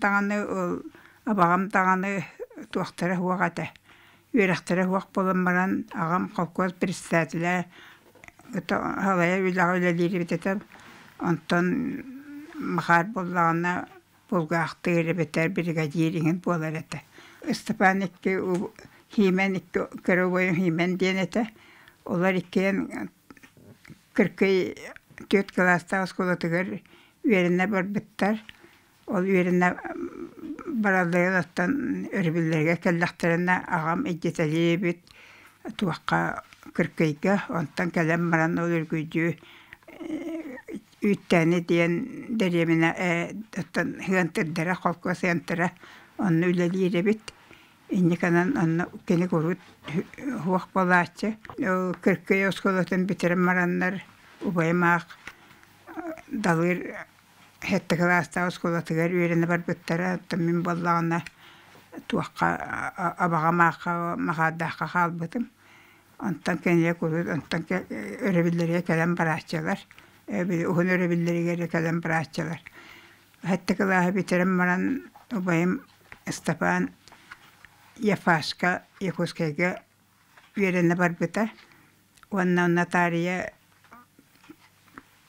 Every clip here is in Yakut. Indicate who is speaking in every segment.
Speaker 1: даҕаны, ол абаҕам даҕаны туохтара суох этэ. Үөрэхтэрэ суох буолан баран, аҕам холкуос председателэ салайар үлэҕэ үлэлиир эбит этэ. Онтон Махаар буоллаҕына булгаахтыыр эбэтэр биригэдьиир иҥин буолар этэ. Ыстапаан икки Хиимэн икки кыра убайым Хиимэн диэн этэ. Олор иккиэн Кыркый түөрт кылаастаах оскуолатыгар үөрэнэ барбыттар. Ол үөрэнэ баралларыгар оттон өрөбүллэригэр кэллэхтэринэ аҕам илдьитэлиибит туохха Кыркыйга, онтон кэлэн баран ол үргүйдүү Үүттээни диэн дэриэбинэ оттон сыантырдара, холкуос сыантыра онно үлэлиир эбит. Инниканан онно кини куруук суох буолааччы. Кыркый оскуолатын бүтэрэн бараннар убайым аах Далыыр сэттэ кылаастаах оскуолатыгар үөрэнэ барбыттара. Оттон мин буоллаҕына туохха абаҕам аахха Махаардаахха хаалбытым. Онтон кинилэр куруук онтон өрөбүллэригэр кэлэн барааччылар. Уһун өрөбүллэригэр кэлэн барааччылар. Сэттэ кылааһы бүтэрэн баран убайым Ыстапаан Ефашка Якутскайга үөрэнэ барбыта уонна онно таарыйа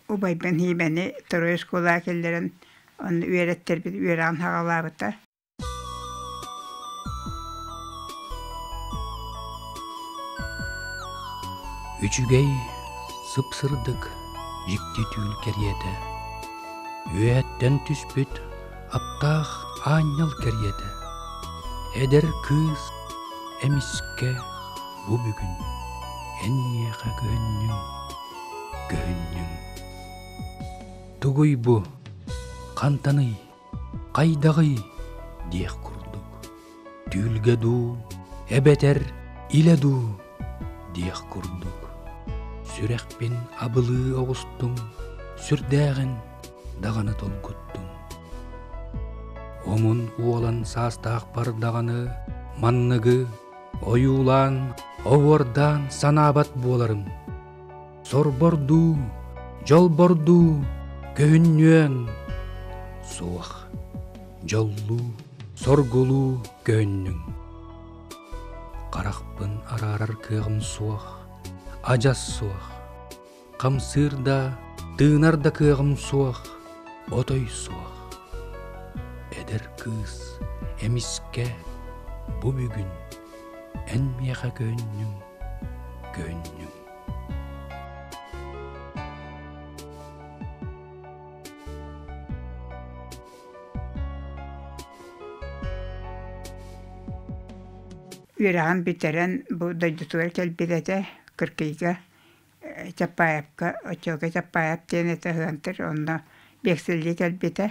Speaker 1: убайбын Хиибэни второй оскуолаҕа киллэрэн онно үөрэттэрбит үөрэҕин саҕалаабыта.
Speaker 2: Үчүгэй, сып-сырдык, дьикти түүл кэриэтэ, үөһэттэн түспүт аптаах аанньал кэриэтэ, эдэр кыыс эмискэ бу бүгүн эн миэхэ көһүннүҥ, көһүннүҥ. Тугуй бу? Хантаный? Хайдаҕый? диэх курдук, түүлгэ дуу, эбэтэр илэ дуу диэх курдук, сүрэхпин абылыы оҕустум, сүрдээҕин даҕаны толкуттум. Омун уолан саастаахпар даҕаны манныгы ойуулаан, оһуордаан санаабат буоларым. Сорбордуу, дьолбордуу, көһүннүөҥ суох, дьоллуу, соргулуу көһүннүҥ. Харахпын араарар кыаҕым суох, адьас суох. Хамсыыр да, тыынар да кыаҕым суох, отой суох. Эдэр кыыс эмискэ бу бүгүн эн миэхэ көһүннүҥ, көһүннүҥ.
Speaker 1: Үөрэҕин бүтэрэн бу дойдутугар кэлбит этэ Кыркыйга Чапаевка оччолорго Чапаев диэн этэ ыһыантыр онно биэксэллии кэлбитэ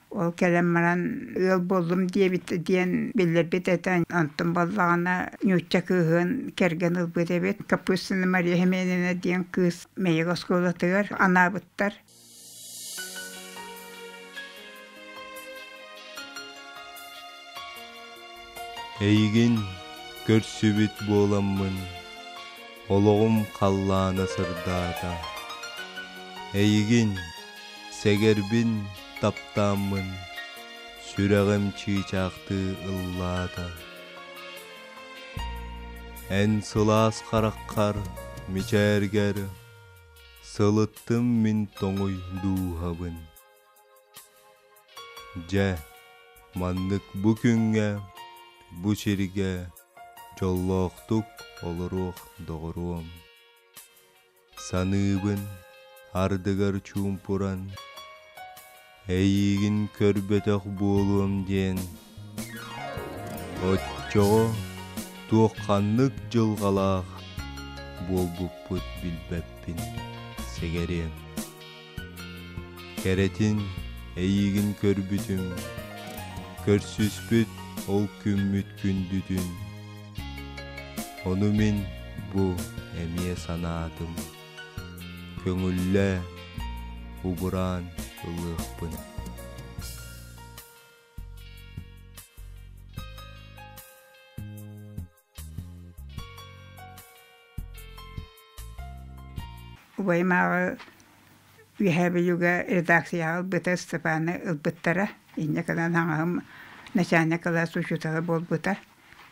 Speaker 1: Ол кэлэн баран ыал буоллум диэбит диэн биллэрбит этэ. Онтон буоллаҕына нуучча кыыһын кэргэн ылбыт эбит. Капустина Мария Семеновна диэн кыыс Мэйик оскуолатыгар анаабыттар.
Speaker 3: Эйигин көрсүбүт буоламмын, олоҕум халлаана сырдаата. Эйигин Сэгэрбин таптааммын, сүрэҕим чыычаахтыы ыллаата. Эн сылаас хараххар мичээргэр сылыттым мин тоҥуй дууһабын. Дьэ, маннык бу күҥҥэ, бу сиргэ дьоллоохтук олоруох доҕоруом. Саныыбын, ардыгар чуумпуран, эйиигин көрбөтөх буолуом диэн, оччоҕо туох-ханнык дьылҕалаах буолбуппут билбэппин, сэгэриэм. Кэрэтин эйиигин көрбүтүм, көрсүспүт ол күммүт күндүтүн. Ону мин бу эмиэ санаатым, көҥүллээ, убураан ылыахпын.
Speaker 1: Убайым ааҕы Үөһээ Бүлүүгэ редакцияҕа ылбыта Степаны ылбыттара. Инньэ гынан аҥаһым начальник кылаас учуутала буолбута.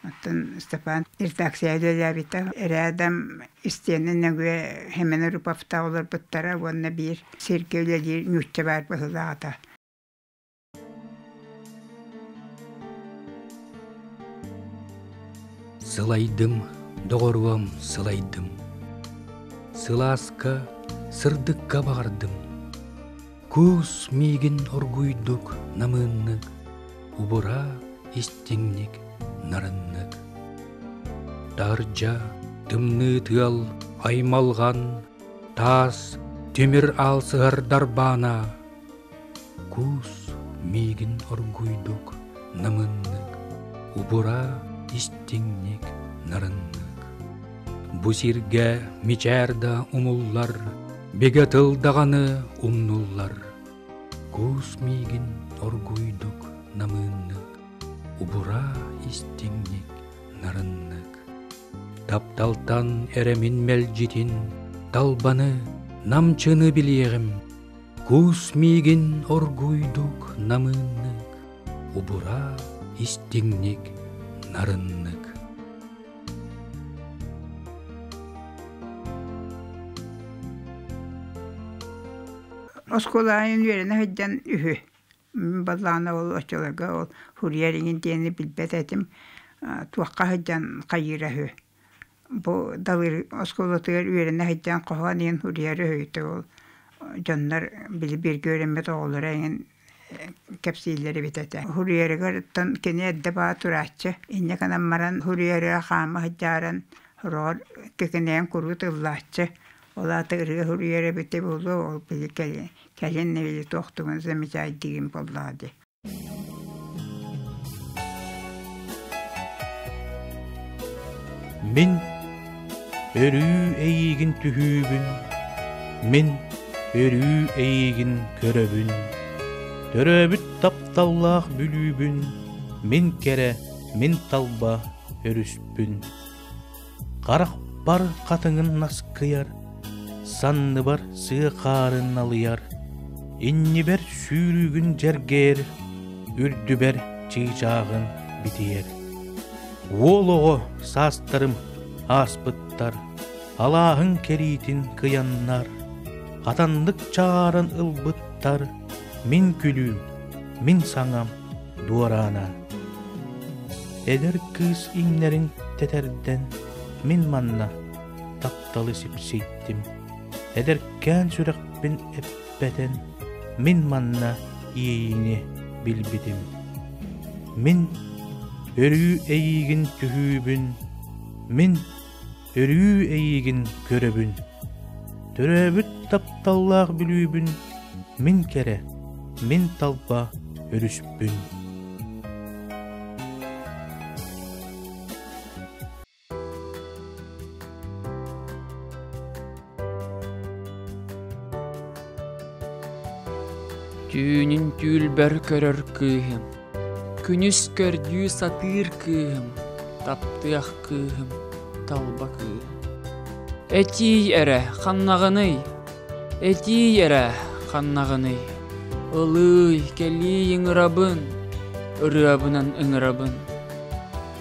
Speaker 1: Оттон Степан редакция үлэлээбитэ. Рядом истиэнэ нөҥүө Семен Руповтаах олорбуттара уонна биир сиргэ үлэлиир нуучча баар быһыылаах
Speaker 2: Сылайдым, доҕоруом, сылайдым. Сылааска, сырдыкка баҕардым. Куус миигин оргуйдук, намыыннык, убураа истиҥник, нарыннык. Таһырдьа тымныы тыал, аймалҕан, таас, тимир аалсыһар дарбаана Куус миигин оргуйдук, намыннык, убураа истиҥник, нарыннык. Бу сиргэ мичээр да умуллар, бигэ тыл даҕаны умнуллар. Куус миигин оргуйдук, намыыннык, убураа истиҥник, нарыннык. Тапталтан эрэ мин мэлдьитин, талбаны, намчыны билиэҕим, Куус миигин оргуйдук, намыыннык, убураа истиҥник, нарыннык.
Speaker 1: Оскуолаайын үөрэнэ сылдьан үһү. Баллаана ол оччолорго ол фурьер иҥин диэни билбэт этим. Туохха сылдьан хайыыра үһү. Бу Далыр оскуолатыгар үөрэнэ сылдьан хоһоон иһин суруйар үһү ол дьоннор били бииргэ үөрэммит оҕолоро эҥин кэпсииллэр эбит этэ. Суруйарыгар кини эрдэ баа турааччы. Инньэ гынан баран суруйарыгар хаама сылдьааран сороҕор кэкинэйэн куруук ыллааччы. Ол аата ырыа суруйар эбитэ буолуо ол били кэлин били туох тугун замечайдыырым буоллаҕа дии.
Speaker 4: Мин өрүү эйиигин түһүүбүн, мин өрүү эйиигин көрөбүн, төрөөбүт тапталлаах Бүлүүбүн, мин кэрэ, мин талба өрүспүн. Харахпар хатыҥын наскыйар, санныбар сыа хаарын налыйар, иннибэр сүүрүүгүн дьэргээр, үрдүбэр чыычааҕын битийэр. Уол оҕо саастарым ааспыттар, алааһыҥ кэриитин кыйаннар, хатаннык чааран ылбыттар, мин күлүүм, мин саҥам дуораана. Эдэр кыыс иҥнэрин тэтэрдэн, мин манна тапталы сипсийдим. Эдэркээн сүрэхпин эппэтэн, мин манна иэйиини билбитим. Мин өрүү эйиигин түһүүбүн, мин өрүү эйиигин көрөбүн. Төрөөбүт тапталлаах Бүлүүбүн мин кэрэ, мин талба өрүспүн.
Speaker 5: Түүнүн түүлбэр көрөр кыыһым, күнүс көрдүү сатыыр кыыһым, таптыах кыыһым, талба кыыһым. Этиий эрэ, ханнаҕыный? Этиий эрэ, ханнаҕыный? Ылыый, кэлиий ыҥырабын, ырыабынан ыҥырабын.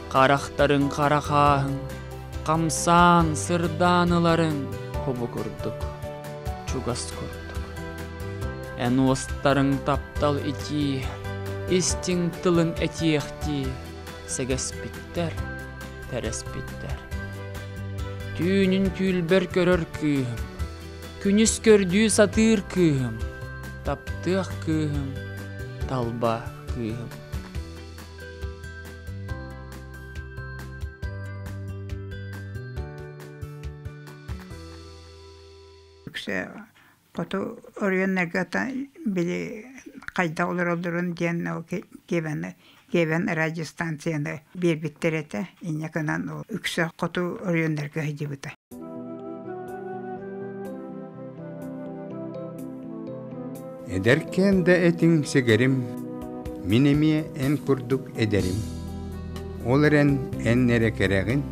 Speaker 5: Харахтарыҥ хара хааһыҥ, хамсаан, сырдаан ыларыҥ хобу курдук, чугас курдук. Эн уостарыҥ таптал итии, истиҥ тылыҥ этиэхтии, сэгэспиттэр, тэрэспиттэр. Түүнүн түүлбэр көрөр кыыһым, күнүс көрдүү сатыыр кыыһым, таптыах кыыһым, талба кыыһым.
Speaker 1: Үксэ хоту оройуоннарга били хайдах олороллорун диэн ол Киэбэни Киэбэн радиостанцияны биэрбиттэр этэ. Инньэ гынан ол үксэ хоту оройуоннарга сылдьыбыта.
Speaker 6: Эдэркээн да этиҥ сэгэрим, мин эмиэ эн курдук эдэрим. Ол эрэн эн эрэ кэрэҕин,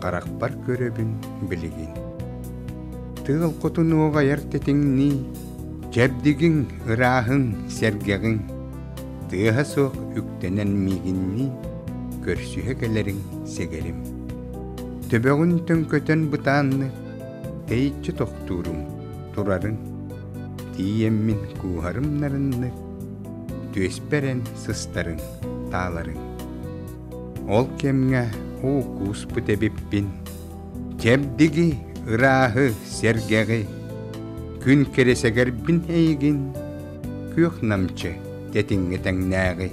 Speaker 6: харахпар көрөбүн билигин. Тыал хотун уоҕайар тэтиҥнии, чэбдигиҥ, ырааһыҥ, сэргэҕиҥ. Тыаһа суох үктэнэн миигинниин көрсүһэ кэлэриҥ сэгэрим. Төбөҕүн төҥкөтөн бытааннык тэйиччи тохтуурум, турарыҥ. Тиийэммин кууһарым нарыннык, түөспэр эн сыстарыҥ, тааларыҥ. Ол кэмҥэ уу кууспут эбиппин, чэбдиги, ырааһы, сэргэҕи, күн кэрэсэгэрбин эйигин, күөх намчы тэтиҥҥэ тэҥнээҕи.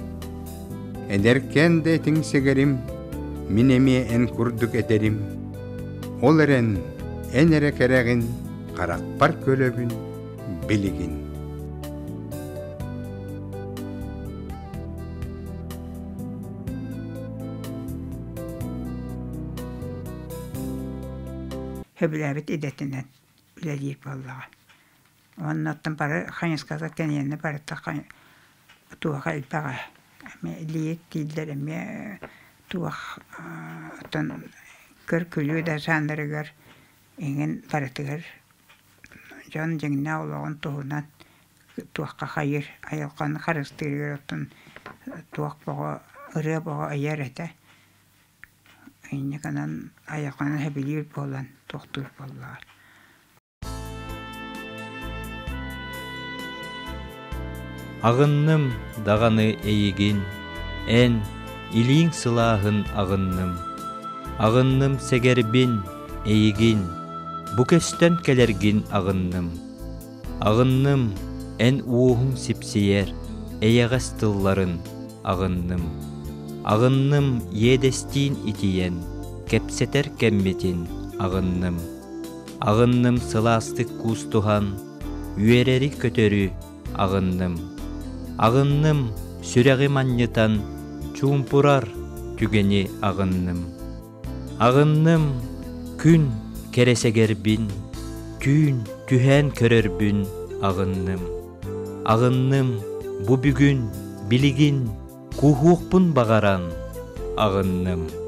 Speaker 6: Эдэркээн да этиҥ сэгэрим, мин эмиэ эн курдук этэрим. Ол эрэн, эн эрэ кэрэҕин харахпар көлөбүн билигин.
Speaker 1: Сөбүлээбит идэтинэн үлэлиир буоллаҕа. Уонна оттон бары хайысхата кэниэнэ барыта туох элбэҕэ. Эмиэ илиит дииллэр эмиэ туох оттон көр-күлүү да жанрыгар эҥин барытыгар дьон дьиҥнээх олоҕун туһунан туохха хайыыр айылҕаны харыстыырыгар оттон туох бөҕө ырыа бөҕө айар этэ. Инньэ гынан айылҕаны сөбүлүүр буолан туохтуур буоллаҕа.
Speaker 3: Аҕынным даҕаны эйигин, эн илииҥ сылааһын аҕынным. Аҕынным сэгэрбин, эйигин, бу көстөн кэлэргин аҕынным. Аҕынным, эн уоһуҥ сипсийэр, эйэҕэс тылларын аҕынным. Аҕынным иэдэстиин итийэн, кэпсэтэр кэммитин аҕынным. Аҕынным сылаастык куустуһан, үөрэри-көтөрү аҕынным. Аҕынным сүрэҕи манньытан, чуумпурар түгэни аҕынным. Аҕынным күн кэрэсэгэрбин, түүн түһээн көрөрбүн аҕынным. Аҕынным бу бүгүн, билигин куһуохпун баҕаран аҕынным.